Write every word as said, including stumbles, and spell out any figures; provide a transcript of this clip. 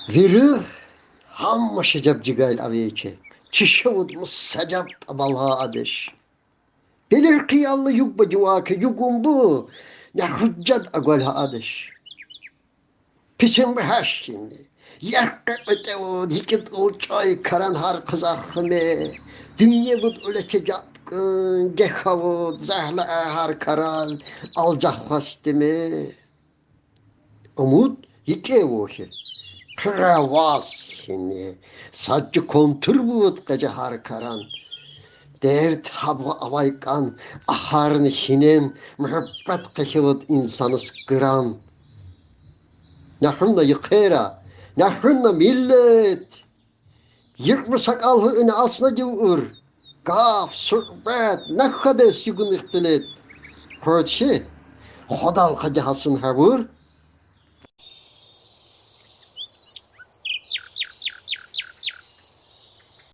Виры хаммашаджаб джигал авеке, чишевуд мсаджаб абалха адеш. Белир къияллы юг ба дюаке, югум бу, не худжат агвалха адеш. Писем ба хашкинни, яркъа къветевуд, йикъит улчӏай каран гьар къызахме. Дуьнья буд уьлеке гапкъун, гекавуд, загьла а гьар карал алджах хвастиме. Умуд йикъе вохи, хъира ваз хини, садджи контур буд къеже гьар каран. Дерт гьабгъу авай кӏан, ахарни хинен, муьгьуьббат къехилуд инсаниз гран. Нахунна йикъера, нахунна миллет. Йикъ ба сакъал хьуй, ина асна гив ур. Гаф, суьгьбет, нахабес югъун ихтилет. Къочи, Худал къади гьасун гьавур,